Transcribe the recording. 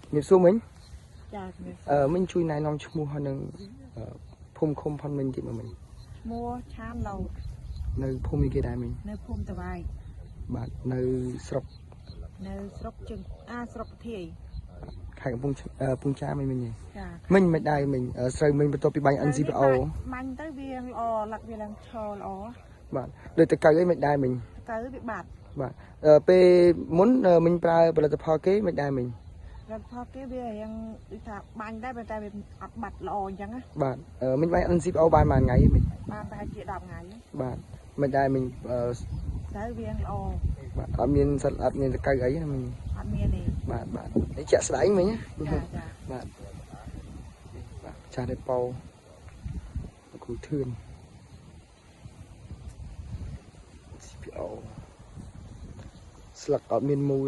ជំរាបសួរមិញ ចាជំរាប អឺមិញជួយណែនាំឈ្មោះហើយនឹងអឺភូមិឃុំផនមិញទៀតមកមិញ ឈ្មោះឆានឡូត នៅភូមិនេះគេដែរមិញ នៅភូមិតវ៉ៃ បាទនៅស្រុក នៅស្រុកជើងអាស្រុកពធាយ ខេត្តកំពង់អឺកំពង់ចាមមិញមិញហ៎ ចា មិញមិនដែរមិញអឺស្រូវមិញបន្ទាប់ពីបាញ់ NCPO បាញ់ទៅវាល្អលឹកវាឡើងឈរល្អ បាទដូចតកៅអីមិនដែរមិញ ទៅវាបាត់ បាទអឺពេលមុនអឺមិញប្រើផលិតផលគេមិនដែរមិញ លទ្ធផលគេវារៀងដូចថាបាញ់ដែរប៉ុន្តែវាអត់បាត់ល្អអញ្ចឹងណា បាទអឺមិញបាញ់ NCPO បានមួយថ្ងៃមិញ បានប្រហែលជា10ថ្ងៃ បាទមិនដែរមិញអឺ ទៅវាល្អ បាទអត់មានសត្វអត់មានតកៅអីណាមិញ អត់មានទេ បាទបាទនេះជាក់ស្ដែងមិញណា ចាចា បាទបាទចាស់ដេប៉ូលោកគ្រូធឿន CPO ស្លឹកអត់មានមូល